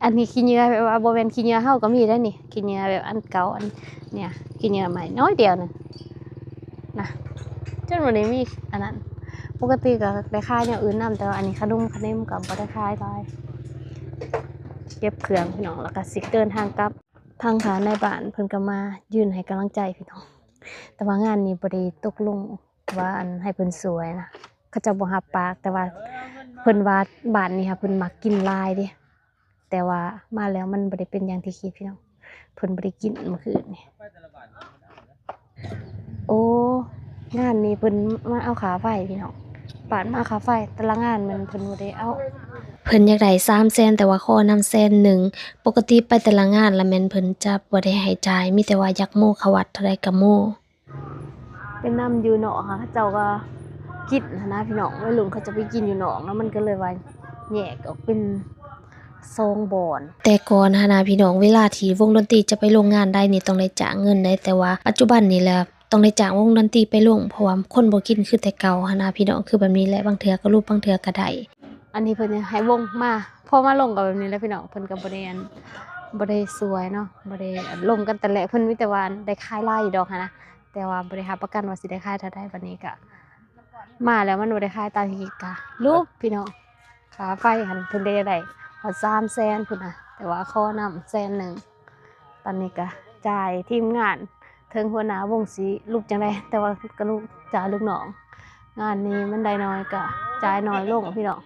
ອັນນີ້ຂີ້ເຫຍື້ອແບບວ່າບໍ່ແມ່ນຂີ້ເຫຍື້ອເຮົາກໍມີໄດ໋ນີ້ ຂີ້ເຫຍື້ອແບບອັນເກົ່າ ອັນເນີ້ຍ ຂີ້ເຫຍື້ອໃໝ່ໜ້ອຍດຽວໜຶ່ງນະ ຈົນບໍ່ໄດ້ມີອັນນັ້ນ. ປົກກະຕິກໍໄດ້ຂາຍແນວອື່ນນຳ ແຕ່ວ່າອັນນີ້ຂະໜົມຂະເໜັມກໍບໍ່ໄດ້ຂາຍຫຼາຍ. ເກັບເຄື່ອງພີ່ນ້ອງ ແລ້ວກໍຊິເດີນທາງກັບ. ທາງທ່ານນາຍບ້ານເພິ່ນກໍມາຢືນໃຫ້ກຳລັງໃຈພີ່ນ້ອງ ແຕ່ວ່າງານນີ້ບໍ່ໄດ້ຕົກລົງ ວ່າອັນໃຫ້ເພິ່ນຊ່ວຍນະ ເຂົາເຈົ້າບໍ່ຮັບປາກ ແຕ່ວ່າເພິ່ນວ່າບ້ານນີ້ຫາເພິ່ນມັກກິນຫຼາຍເດ້ ແຕ່ວ່າມາແລ້ວມັນບໍ່ໄດ້ເປັນຢ່າງທີ່ຄິດພີ່ນ້ອງ ເພິ່ນບໍ່ໄດ້ກິນມື້ຄືນນີ້. ໂອ້ ງານນີ້ເພິ່ນມາເອົາຄ່າໄຟພີ່ນ້ອງ ປາດມາເອົາຄ່າໄຟ ແຕ່ລະງານແມ່ນເພິ່ນບໍ່ໄດ້ເອົາ ເພິ່ນຢາກໄດ້ສາມແສນ ແຕ່ວ່າຂໍນຳແສນໜຶ່ງ. ປົກກະຕິໄປແຕ່ລະງານລະແມ່ນເພິ່ນຈະບໍ່ໄດ້ໃຫ້ຈ່າຍ ມີແຕ່ວ່າຢາກໂມ້ເຂົ້າວັດເທົ່າໃດກໍໂມ້. ໄປນຳຢູ່ນອກຫາ ເຂົາເຈົ້າກໍກິນຫັ້ນນະພີ່ນ້ອງ ໄວລຸ້ນເຂົາເຈົ້າໄປກິນຢູ່ນອກເນາະ ມັນກໍເລີຍວ່າແຍກອອກເປັນສອງບ່ອນ. ແຕ່ກ່ອນຫັ້ນນະພີ່ນ້ອງ ເວລາທີ່ວົງດົນຕີຈະໄປລົງງານໃດນີ້ ຕ້ອງໄດ້ຈ້າງເງິນໃດ໋ ແຕ່ວ່າປັດຈຸບັນນີ້ແຫຼະ ຕ້ອງໄດ້ຈ້າງວົງດົນຕີໄປລົງ ເພາະວ່າຄົນບໍ່ກິນຄືແຕ່ເກົ່າຫັ້ນນະພີ່ນ້ອງ ຄືແບບນີ້ແຫຼະ ບາງເທື່ອກໍຫຼຸບ ບາງເທື່ອກໍໄດ້. ອັນນີ້ເພິ່ນໃຫ້ວົງມາ ພໍມາລົງກໍແບບນີ້ແຫຼະພີ່ນ້ອງ ເພິ່ນກໍບໍ່ໄດ້ອັນ ບໍ່ໄດ້ຊ່ວຍເນາະ ບໍ່ໄດ້ອັນ ລົມກັນແຕ່ແລກ ເພິ່ນມີແຕ່ວ່າໄດ້ຂາຍຫຼາຍຢູ່ດອກຫັ້ນນະ ແຕ່ວ່າບໍ່ໄດ້ຮັບປະກັນວ່າຊິໄດ້ຂາຍເທົ່າໃດ. ບັດນີ້ກະມາແລ້ວມັນບໍ່ໄດ້ຂາຍຕາມທີ່ຄິດ ກະຫຼຸບພີ່ນ້ອງ. ຄ່າໄຟຫັ້ນເພິ່ນກໍຢາກໄດ້ຮອດສາມແສນພຸ້ນນະ ແຕ່ວ່າຂໍນຳແສນໜຶ່ງ. ຕອນນີ້ກະຈ່າຍທີມງານ ເຖິງຫົວໜ້າວົງຊິຫຼຸບຈັ່ງໃດ ແຕ່ວ່າກໍລູກ ຈ່າຍລູກນ້ອງ ງານນີ້ມັນໄດ້ໜ້ອຍກະຈ່າຍໜ້ອຍລົງພີ່ນ້ອງ.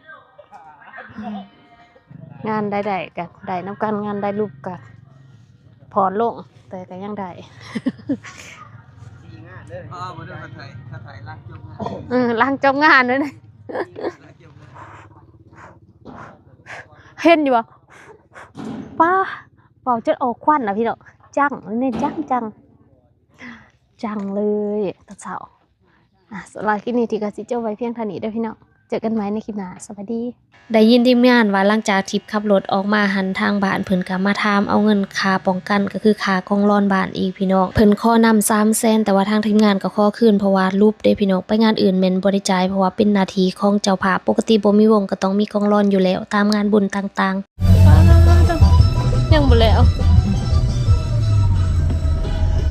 ງານໃດໆກະໄດ້ນຳກັນ, ງານໄດ້ຮູບກະຜ່ອນລົງ ແຕ່ກະຍັງໄດ້. ອໍ ບໍ່ໄດ້ມາຖ່າຍ ມາຖ່າຍຫຼັງຈົບງານ. ເອີ ຫຼັງຈົບງານນັ້ນ ຫຼັງຈົບງານ. ເຫັນຢູ່ບໍ່? ປ້າ ເປົ່າຈົນອອກຄວັນນະພີ່ນ້ອງ. ຈັງ ນີ້ຈັງ ຈັງ ຈັງເລີຍຕອນເຊົ້າ. ອ່ະ ສຳລັບຄລິບນີ້ທີ່ກໍຊິຈົບໄວ້ພຽງເທົ່ານີ້ເດີ້ພີ່ນ້ອງ. ເຈີກັນໃໝ່ໃນຄລິບໜ້າ. ສະບາຍດີ. ໄດ້ຍິນທີມງານວ່າຫຼັງຈາກທີ່ຂັບລົດອອກມາຫັ້ນ ທາງບ້ານເພິ່ນກໍມາຖາມເອົາເງິນຄ່າປ້ອງກັນ ກໍຄືຄ່າກອງລອນບ້ານອີກພີ່ນ້ອງ. ເພິ່ນຂໍນຳສາມແສນ ແຕ່ວ່າທາງທີມງານກໍຂໍຄືນ ເພາະວ່າຫຼຸບເດ້ພີ່ນ້ອງ. ໄປງານອື່ນແມ່ນບໍ່ໄດ້ຈ່າຍ ເພາະວ່າເປັນໜ້າທີ່ຂອງເຈົ້າພາບ. ປົກກະຕິບໍ່ມີວົງກໍຕ້ອງມີກອງລອນຢູ່ແລ້ວ ຕາມງານບຸນຕ່າງໆ. ຍັງບໍ່ແລ້ວ.